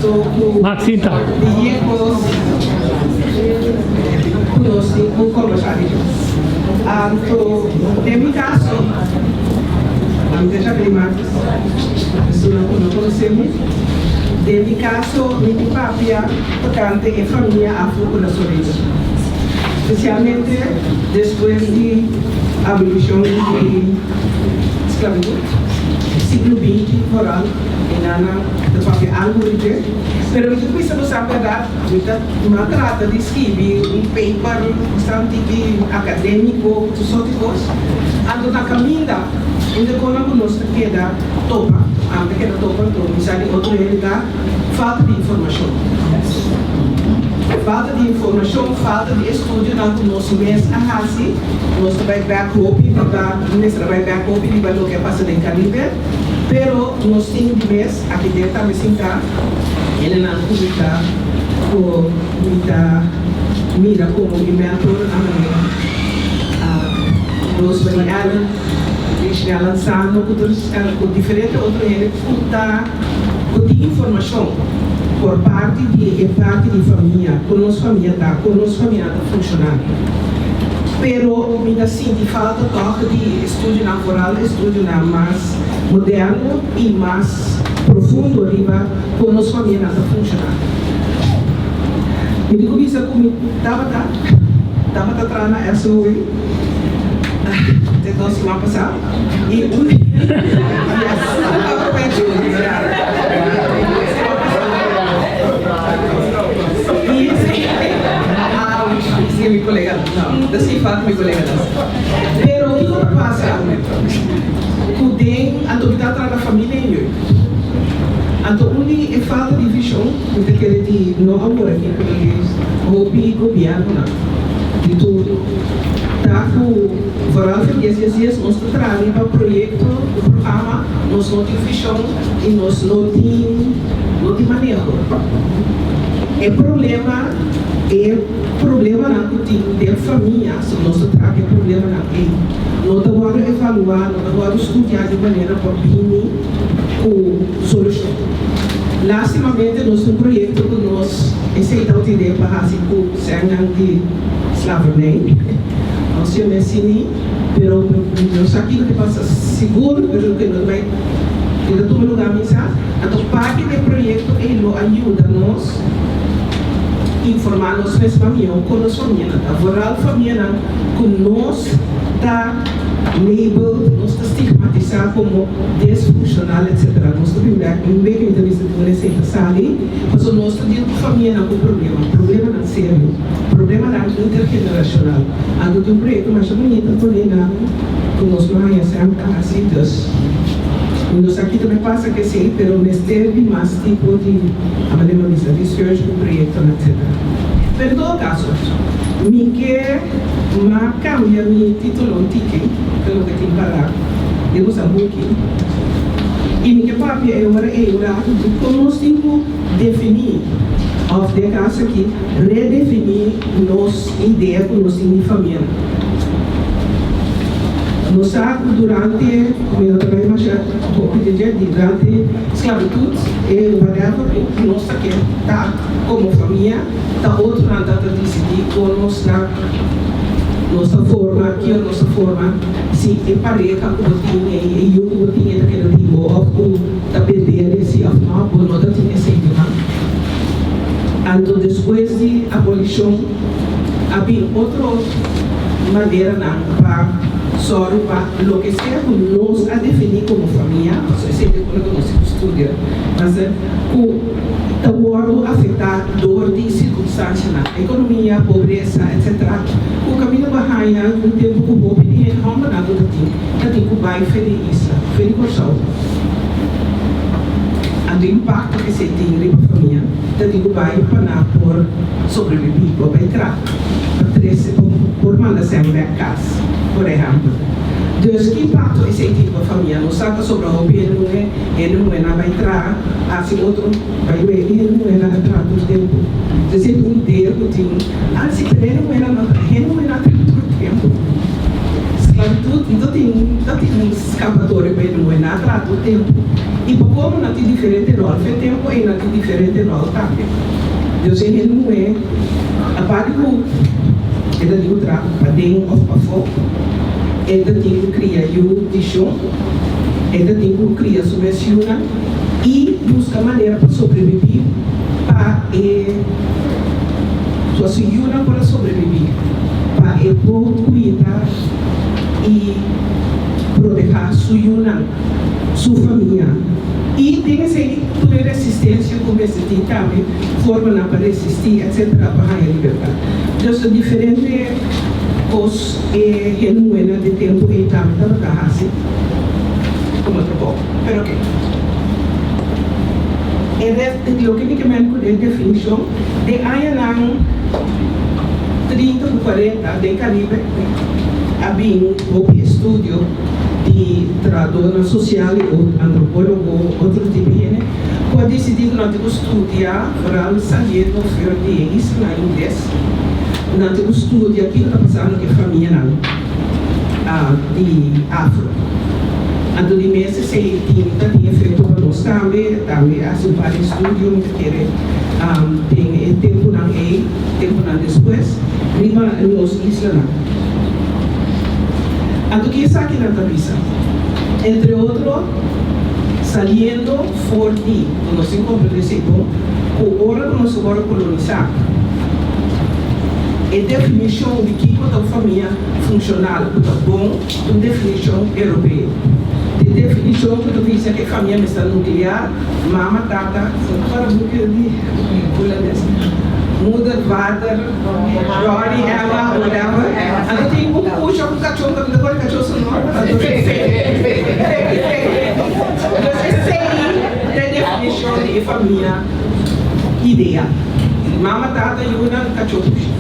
Paso ku Maak sinta. di e kos ku nos tin ku kombersá di dje. Anto den mi kaso, ami ta Jacqueline Martis, persona ku no konosé mi. Den mi kaso mi tin papia tokante e famia afro-kurasoleño, spesialmente despues di abolishon di sklabitut, siglo binti foral. E nana ta papia algu di dje, pero mi ta bisa bo sa bèrdat, mi ta m'a trata di skibi un paper bastante di akadémiko ku tur sort di kos, anto na kaminda un de konan ku nos ta keda topa, ami ta keda topa, anto mi sa di otro hende ta falta di informashon. Falta di informashon, falta di estudionan ku nos mes a hasi, nos ta bai bèk hopi riba, mi mester a bai bèk hopi riba loke a pasa den Karibe. Pero nos tin di mes aki den tambe sinta hendenan ku mi ta ku mi ta mira komo mi mentor a manera Rosemary Allen, Richnel Lanzano ku tur ku diferente otro hende ku ta ku tin informashon por parti di e parti di famia kon nos famia ta kon nos famia ta funshoná. Pero mi ta sinti falta tòg di estudionan, foral estudionan mas moderno i mas profundo riba kon nos famianan ta funshoná. Mi tin ku bisa ku mi tabata tabata traha na SOW te dos siman pasá i un yes Si mi colega no ta si falta mi colega nan pero kiko ta pasa ku den anto mi ta trata familia en jeugd anto un di e falta di vision mi ta kere di no awor aki pero di hopi gobiernonan di tur ta ku vooral for dies dies dies nos ta traha riba proyecto ku programa nos no tin vision y nos no tin no tin maneho e problema. E problemanan ku tin den famia, si nos ta trata e problemanan ei, no ta wòrdu evaluá, no ta wòrdu studiá di manera pa bini ku solushon. Lástimamente nos tin un proyekto ku nos esei ta utidé pa hasi ku sènnan di slavernij. Nos yama esei, pero mi no sa kiko ta pasa sigur, pero loke no ta bai ta tuma lugá mi sa. Anto parti di e proyekto ei lo a yuda nos. Informá nos mes famia o kon nos famianan ta. Vooral famianan ku nos ta label, nos ta stigmatisá komo desfunshonal etsetera. Nos ta bin bèk un bek mi ta bisa di un esei ta sali pasobra nos ta deal ku famianan ku problema, problemanan serio, problemanan intergenerashonal. Anto tin un proyekto masha bunita pone nan ku nos lo haña sèm ta hasi dus mi no sa kiko ta pasa ku esei pero mester di mas tipo di. A manera mi bisa research ku proyektonan etcetera. Pero en todo kaso mi ke ma kambia mi titulo un tiki ke loke tin para den nos a buki i mi ke papia e ora ei un ratu di kon nos tin ku definí òf den kaso aki redefiní nos idea ku nos tin di famianan. Nos sa ku durante, mi no ta bai masha hopi di dje, durante. Sklabitut e whatever ku nos ta ke ta komo famia ta otronan ta ta disidí kon nos ta nos ta forma kio nos ta forma si e pareha ku bo tin ei e yu ku bo tin ei ta keda di bo òf ku ta bendé si òf no bo no ta tin esei nan. Anto despues di abolishon a bin otro maneranan pa sòru pa loke sea ku nos a definí komo famia, pasobra esei ta e kos ku nos tin ku studia, mas ku ta wòrdu afektá dor di sirkunstansianan, ekonomia, pobresa, etsetera, ku kaminda bo a haña un tempu ku hopi di hende hòmbernan ku ta tin, ta tin ku bai fe di isla, fe di Kòrsou. Anto impakto ku esei tin riba famia, ta tin ku bai pa nan por sobrebibí, por bai traha, pa trese, pa por manda sèn bèk kas, por ehèmpel. Dus ki impakto esei tin riba famia? Nos sa ta sobra hopi hende muhé, hende muhénan bai traha, hasi otro, bai wei di hende muhénan a traha tur tempu. Dus esei ta un idea ku tin, ah si, pero hende muhénan no traha, hende muhénan a traha tur tempu. Sklabitut. Sklabitut no tin no tin un skapatorio pa hende muhé, nan a traha tur tempu. I pa komo nan tin diferente ròl, fe tempu ei nan tin diferente ròl tambe. Dios e hende muhé, aparte ku e ta tin ku traha paden òf pafó, e ta tin ku kria yu di shon, e ta tin ku kria su mes yunan i buska manera pa sobrebibí pa e su yunan por a sobrebibí, pa e por kuida i protehá su yunan, su famia. I den esei tur e resistensia ku mester tin tambe, formanan pa resistí etcetera pa haña libertat. Dus ta diferente kos e hende muhénan di tempu ei tambe tabata hasi komo trabou. Pero oke. E ref, loke mi ke mèn ku den definishon, den añanan 30 ku 40 den Karibe a bin hopi estudio di trahadónan sosial i antropólogo, otro tipo hende ku a disidí ku nan tin ku studia, foral saliendo for di e islanan ingles, nan tin ku studia kiko ta pasando ku e famianan di afro. Anto di mes esei tin ta tin efekto pa nos tambe, tambe a hasi un par di estudio mi ta kere den e tempunan ei, tempunan despues, riba nos islanan. Anto ki esakinan ta bisa? Entre otro, saliendo for di ku nos tin komprendé esei bon, ku ora ku nos a wòrdu kolonisá, e definishon di kiko ta un famia funshonal ku ta bon ta un definishon europeo. E definishon ku ta bisa ku e famia mester nuklear, mama, tata, ora buki di hulandes, moeder, vader, Johnny, Emma, whatever. Anto tin un pusha ku kachó, mi ta kore kachó su nòmber, anto tin Feki, Feki, Feki. Dus esei ta e definishon di e famia ideal. Mama, tata, yunan, kachó, pusha.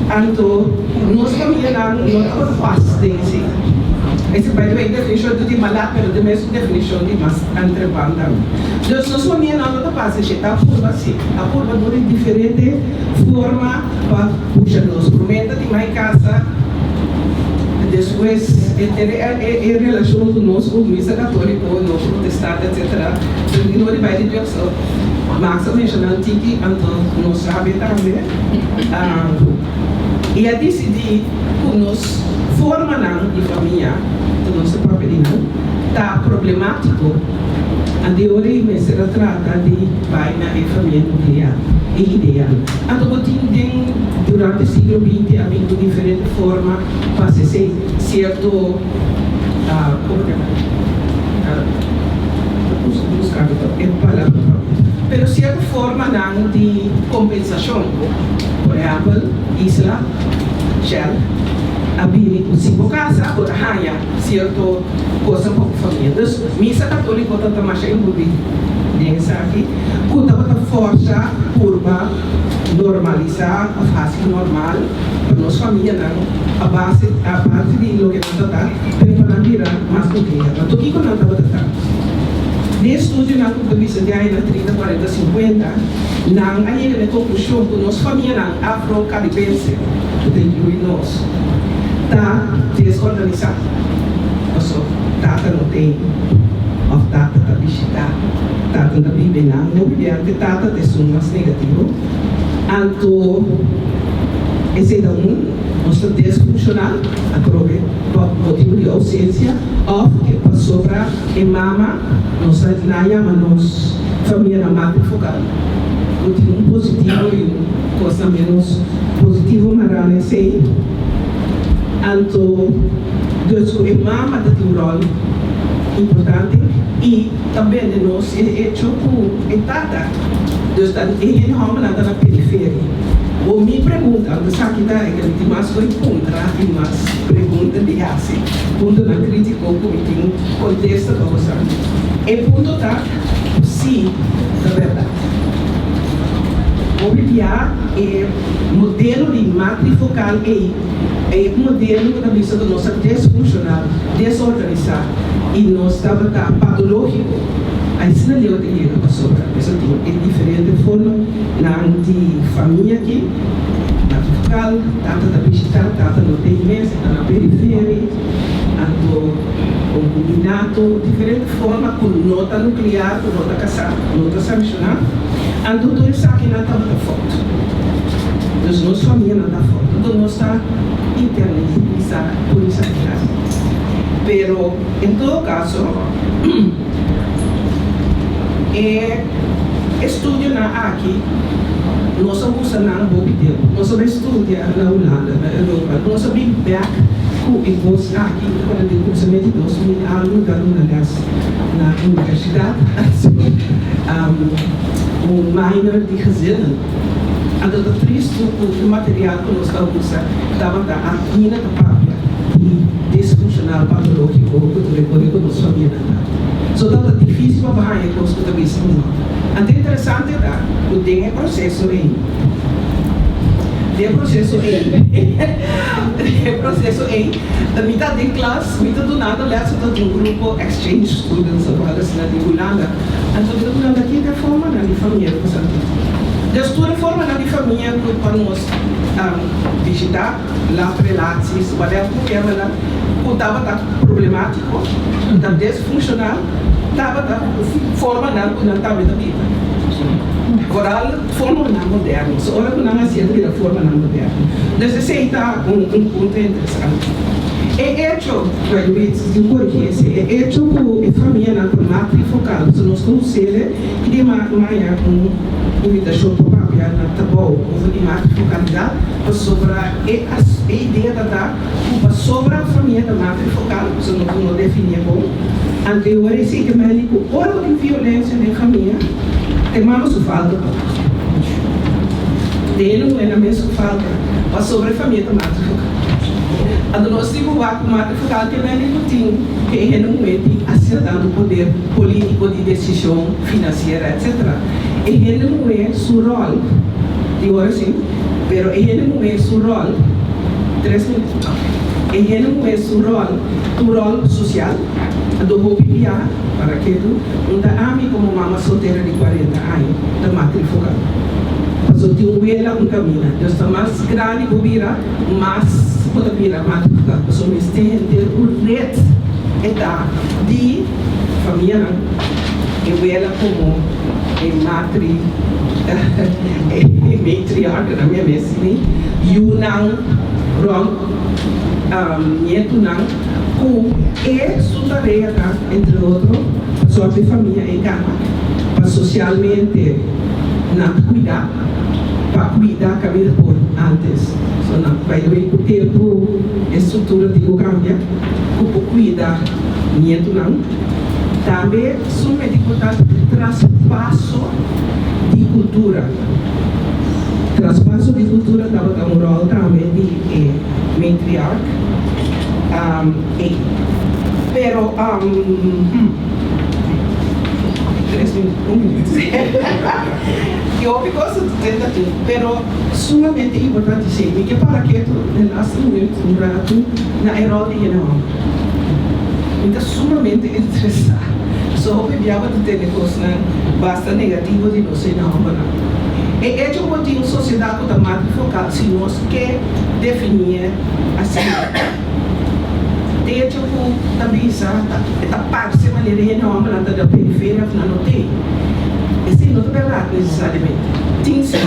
Anto nos famianan no tabata pas den esei. Esei by the way definishon di malat, pero ta e mesun definishon di mas antrepan tambe. Dus nos famianan no ta pas esei, ta purba si. A purba dor di diferente forma pa pusha nos. Promé ta tin mai casa, despues e relacion cu nos cu misa catolico, no protestante etc. Tin dor di bai di Dios. So Max a menciona un tiki, anto nos sabi tambe. Y a dicidi cu nos formanan di famia cu nos ta papia di nan ta problematico. Anto e ora ei mester a trata di bai na e famia nuclear, e ideal. Anto bo tin den durante siglo binti a bin ku diferente forma pa hasi esei, cierto como ta buscando e palabra propio, pero cierto formanan di compensacion. Por ehempel, Isla Shell a bini ku si bo casa bo ta haña Cierto cosnan pa bo famia. Dus misa catolico ta ta masha envolvi den esaki cu tabata forsa purba normalisa of haci normal pa nos famianan a base aparte di loke nan ta ta pero pa nan bira mas nuclear. Anto kico nan tabata ta? Den estudionan cu ta bisa di añanan 30, 40, 50 nan a yega na e conclusion cu nos famianan afro-caribense cu ta inclui nos ta desorganisá paso tata no ten òf tata ta bishitá, tata ta biba einan. Hopi bia te tata ta esun mas negativo. Anto esei ta un, nos ta desfunshonal atrobe pa motibu di ousensia òf ke pasobra e mama nos ta nan yama nos famianan matrifocal ku tin un positivo i un kosnan menos positivo mará na esei. Anto dus ku e mama ta tin un ròl importante i ta bende nos e hecho ku e tata dus ta e hende hòmbernan ta na periferia. Bo mi pregunta, anto esaki ta e ke mi tin mas ku e puntra i mas pregunta di hasi, puntonan kritiko ku mi tin kontesta pa bo sa. E punto ta ku si ta bèrdat. Hopi bia e modelo di matrifocal ei e modelo ku ta bisa ku nos ta desfunshonal, desorganisá i nos tabata patológiko. Asina leu ta yega pasobra nos a tin e diferente formanan di famia aki. matrifocal, tata ta bishitá, tata no t'ei mes, e ta na periferia, anto concubinato, diferente forma cu no ta nuclear, cu no ta casá, no ta sanccioná, anto tur esakinan tabata fout. Dus nos famianan ta fout, anto nos ta internalisá tur esakinan. Pero en todo caso e estudionan aki nos a usa nan hopi tempu. Nos a bai studia na Hulanda, na Europa. Nos a bin bek ku e kos aki ora den kumsamentu di 2000 algu ta duna les na universidat un minor di gezinnen. Anto ta tristu ku e material ku nos ta usa tabata ainda ta papia di disfunshonal patológiko ku ta rekore ku nos famianan ta. So tabata difísil pa bo haña kos ku ta bisa ku no. Anto interesante ta ku den e proseso ei, den e proseso ei, den e proseso ei, mi ta den klas, mi ta dunando lès ku ta un grupo exchange students òf algu asina di Hulanda. Anto mi ta dunando aki e formanan di famia ku sa tin. Dus tur e formanan di famia ku pa nos bishitá. Las relaties, whatever ku kemela, ku tabata problemátiko, ku ta disfunshonal, tabata formanan ku nan tambe ta biba. Foral formanan moderno. So ora ku nan hasié ta bira formanan moderno. Dus esei ta un punto interesante. E echo, by the way, si tin korigí esei, e echo ku e famianan ta matrifocal, so nos ta us'é i di maya un invitashon pa papia na trabou over di matrifocalidad. Pasobra e e idea ta ta ku pasobra famia ta matrifocal, pasobra no no definié bon, anto e ora esei ta mende ku ora ku tin violensia den famia, te mama su falta pa te hende muhé nan mes su falta pasobra e famia ta matrifocal. Anto nos tin ku wak ku matrifocal ke mende ku tin ke e hende muhé tin asina tantu poder politico di desishon, finansiera etcetera. E hende muhé su ròl di ora si. Pero e hende muhé su ròl, tres minuut, ok, e hende muhé su ròl ta un ròl sosial, anto hopi bia, para ketu, un ta ami komo mama soltera di 40 aña ta matrifocal. Pasobra tin un wela un kaminda, dus ta mas grandi bo bira, mas bo ta bira matrifocal, pasobra mester henter un ret e ta di famianan, e wela komo e matri. E matriarca na mi mes mi yunan rond nietunan cu e su tarea ta entre otro pa zorg di famia en cama, pa socialmente nan ta cuida, pa cuida caminda por antes so nan by the way cu tempo e structura tin cu cambia cu por cuida nietunan tambe sumamente importante traspaso di kultura. Traspaso di kultura tabata un ròl tambe di e matriarch ei. Pero tres minüt, un minüt. Ki hopi kos ta tenta tin, pero sumamente importante si. Mi ke para ketu den laste minüt un ratu na e ròl di hende hòmber. Mi ta sumamente interesá. So hopi bia bo ta tende kosnan basta negativo di nos hende hòmbernan. E echo ku bo tin un sosiedat ku ta matrifocal, si nos ke definié asina, e echo ku ta bisa ta e ta parse manera e hende hòmbernan ta den periferia òf nan no t'ei. Esei no ta bèrdat nesesariamente. Tin si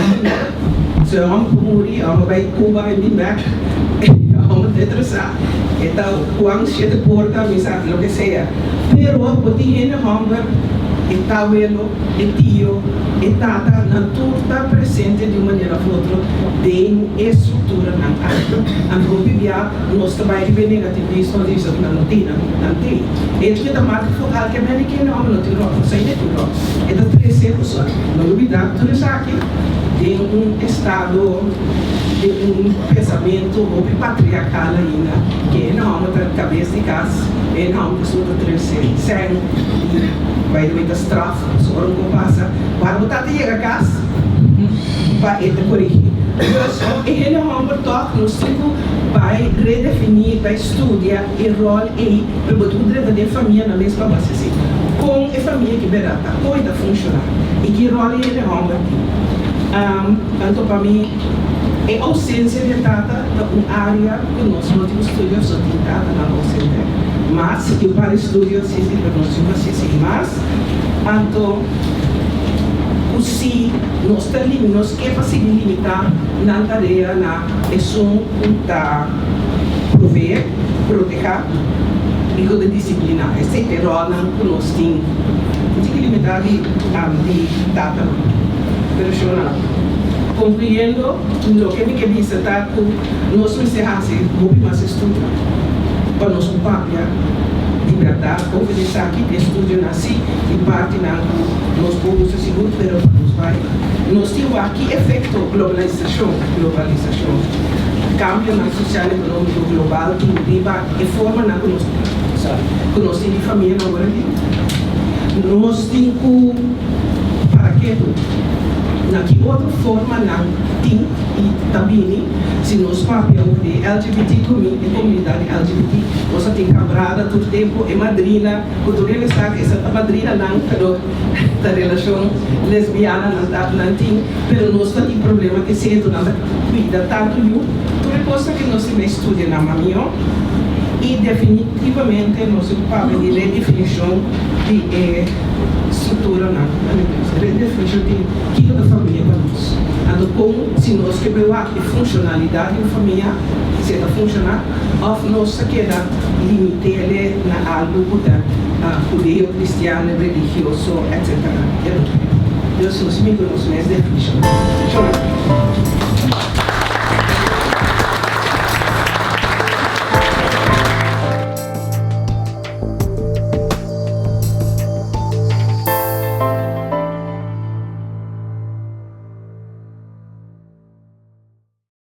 si e hòmber por muri, e hòmber bai Cuba i bin bèk, e hòmber ta interesá. E ta Juan shete porta, mi sa, loke sea. Pero bo tin hende homber, e tawelo, e tio, e tata, nan tur ta presente di un manera of otro den e structuranan aki. Anto hopi bia nos ta bai riba e negativismo di bisa cu nan no tin, nan nan tin. E hecho cu e ta marca focal ke mende ki hende homber no tin rol, no sa hende tin rol. E ta trece cu su. No lubida tur esaki den un estado, den un pensamentu hopi patriarcal ainda, ke hende homber ta cabes di cas. E nòmber ku ta trese sèn i by the way ta straf pasobra ora un ko pasa wak bo tata yega kas pa e ta korigí. Dus e hende hòmber tòg nos tin ku bai redefiní, bai studia e ròl ei pero bo tin ku drenta den famia nan mes pa bo hasi así. Kon e famia ki bèrdat ta, kon e ta funshoná i ki ròl e hende hòmber tin. Anto pa mi. E ousensia di tata ta un área ku nos no tin estudio, so tin tatanan ousente. Mas si tin un par di estudio, si si, pero nos tin hasi esei mas. Anto ku si nos ta limi nos ke pa sigui limitá nan tarea na esun ku ta proveé, protehá i ku ta disipliná. Esei ta e ròlnan ku nos tin. No tin ki limitá di tatanan. Pero shona. Konkluyendo, loke mi ke bisa ta ku nos mester hasi hopi mas estudio pa nos por papia di bèrdat over di esaki. E estudionan si tin partinan ku nos por usa sigur, pero pa nos bai nos tin wak ki efekto globalisashon, globalisashon, kambionan sosial ekonómiko global tin riba e formanan ku nos, sorry, ku nos tin di famianan awor aki. Nos tin ku para ketu. Na ki otro forma nan tin i ta bini? Si nos papia over di e LGBT komi, e komunidat di LGBT, nos a tin kabrada tur tempu, e madrina ku tur hende sa ku esa ta madrina nan, pero ta relashon lesbiana nan ta nan tin, pero nos ta tin problema ku esei, enton nan ta kuida tantu yu. Tur e kosnan ku nos tin bai studia na mamió i definitivamente nos tin ku papia di redefinishon di e. Strukturanan religioso. Redefinishon di kiko ta famia pa nos. Anto kon si nos ke bai wak e funshonalidat di un famia, si e ta funshoná òf nos ta keda limit'é na algu ku ta hudeo, kristiano, religioso, etsetera. Dios nos miko nos mes definishon. Shona.